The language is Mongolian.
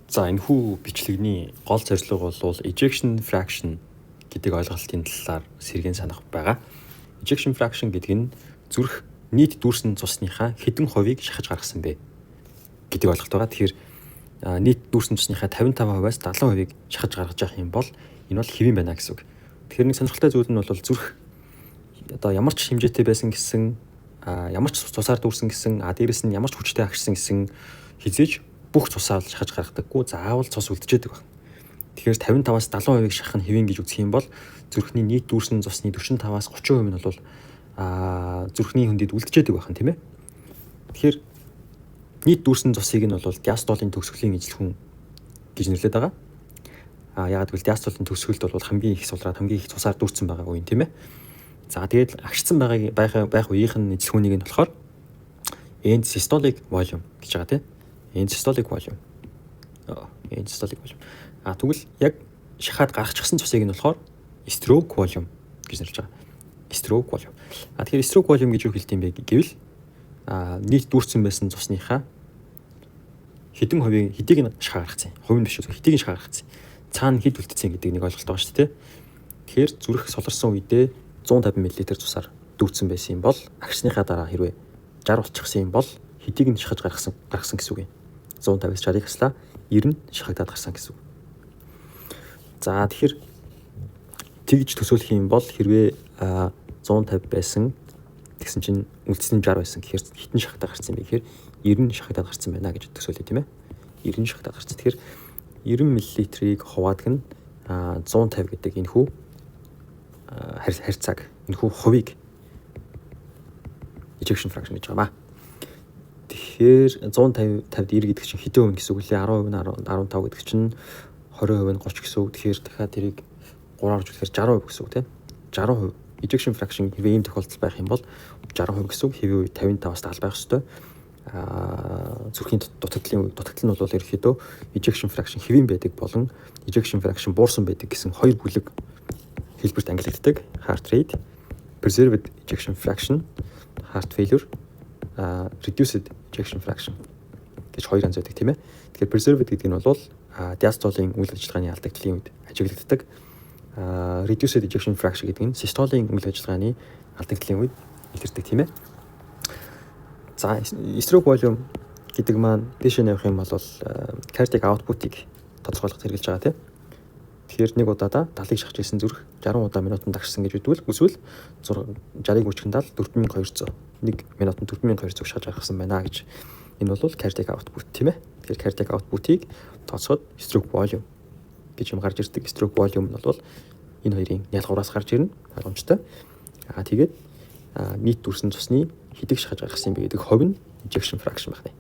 За, энэхүү бичлэгний гол зорилго бол ejection fraction гэдэг ойлголтын талаар сэргээн санах байгаа. Ejection fraction гэдэг нь зүрх нийт дүүрсэн цусныхаа хэдэн хувийг шахаж гаргасан бэ гэдэг ойлголт байгаа. Тэгэхээр нийт дүүрсэн цусныхаа 55%-аас 70%-ийг шахаж гаргаж явах юм бол энэ бол хэвийн байна гэсэн үг. Тэгэхээр нэг сонирхолтой зүйл нь бол зүрх одоо ямар ч хэмжээтэй байсан гэсэн, ямар ч цусаар дүүрсэн гэсэн, дээрэс нь ямар ч хүчтэй агшсан гэсэн хэзээ ч бүх цусаа шахаж гаргадаггүй, заавал цус үлдчихэдэг байна. Тэгэхээр 55-аас 70%-ийг шахах нь хэвийн гэж үзэх юм бол зүрхний нийт дүүрсэн цусны 45-аас 30% нь бол зүрхний хөндөд үлдчихэдэг байх нь, тийм ээ. Тэгэхээр нийт дүүрсэн цусыг нь бол диастолын төгсгөлийн эзлэхүүн гэж нэрлэдэг байгаа. Яагаад гэвэл диастолын төгсгөлд бол хамгийн их сулраад, хамгийн их цусаар дүүрсэн байгаа үе, тийм ээ. За, тэгээд агшсан байгааг байх үеийнх нь эзлэхүүнийг нь болохоор end systolic volume гэж байгаа, тийм. End systolic volume. End systolic volume. Тэгвэл яг шахаад гаргачихсан цусыг нь болохоор stroke volume гэж нэрлэж байгаа. Stroke volume. Тэгэхээр stroke volume гэж юу хэлдэг юм бэ гэвэл нийт дүүрсэн байсан цусныхаа хэдэн хувийн хэдийг нь шахаа гаргацсан. Хувь нь биш үү? Хэдийг нь шахаа гаргацсан. Цаана хэд үлдсэн гэдэг нэг ойлголт байгаа шүү дээ. Тэгэхээр зүрх суларсан үедээ 150 мл цусаар дүүрсэн байсан юм бол агшсныхаа дараа хэрвээ 60 болчихсон юм бол хэдийг нь шахаж гаргасан гэсэн үг юм. 150-аас 60-ыг хаслаа, 90 шахагдаад гарсан гэсэн үг. За, тэгэхээр тэгж төсөөлөх юм бол хэрвээ 150 байсан тэгсэн чинь үлдсэн 60 байсан гэхээр хэдэн шахагдаад гарсан юм бэ гэхээр 90 шахагдаад гарсан байна гэж төсөөлье, тийм ээ. 90 шахагдаад гарсан. Тэгэхээр 90 мл-ийг хуваадаг нь 150 гэдэг энэхүү харьцааг, энэхүү хувийг ejection fraction гэж байгаа маа. Тэгэхээр 150 50-д 90 гэдэг чинь хэдэн хувь гэсэн үг лээ? 10% нь 15 гэдэг чинь 20% нь 30 гэсэн үг. Тэгэхээр дахиад тэрийг 3-аар үржүүлэхээр 60% гэсэн үг, тийм. 60% ejection fraction хэрвээ ийм тохиолдол байх юм бол 60% гэсэн үг. Хэвийн үе 55-аас 70 байх ёстой. Зүрхийн дутагдлын дутагдал нь бол ерөнхийдөө ejection fraction хэвийн байдаг болон ejection fraction буурсан байдаг гэсэн хоёр бүлэг хэлбэрт ангилагддаг. Heart rate, preserved ejection fraction, heart failure, reduced ejection fraction гэж хоёр янз байдаг, тийм ээ. Тэгэхээр preserved гэдэг нь бол диастолын үйл ажиллагааны алдагдлын үед ажиглагддаг. Reduced ejection fraction гэдэг нь систолын үйл ажиллагааны алдагдлын үед илэрдэг, тийм ээ. За, stroke volume гэдэг маань дээшээ явах юм бол cardiac output-ыг тодорхойлоход хэрэглэж байгаа, тийм. Тэгэхээр нэг удаадаа 70-ыг шахаж ирсэн зүрх 60 удаа минутанд агшсан гэж үзвэл эсвэл 60-ыг өчгөн 70 4200, 1 минутанд 4200 шахаж гаргасан байна гэж, энэ бол cardiac output, тийм ээ. Тэгэхээр cardiac output-ыг тооцоход stroke volume гэж юм гарч ирдэг. Stroke volume нь бол энэ хоёрын ялгуураас гарч ирнэ, ойлгомжтой. Тэгээд нийт дүүрсэн цусны хэдийг шахаж гаргасан юм бэ гэдэг хувь нь ejection fraction байна.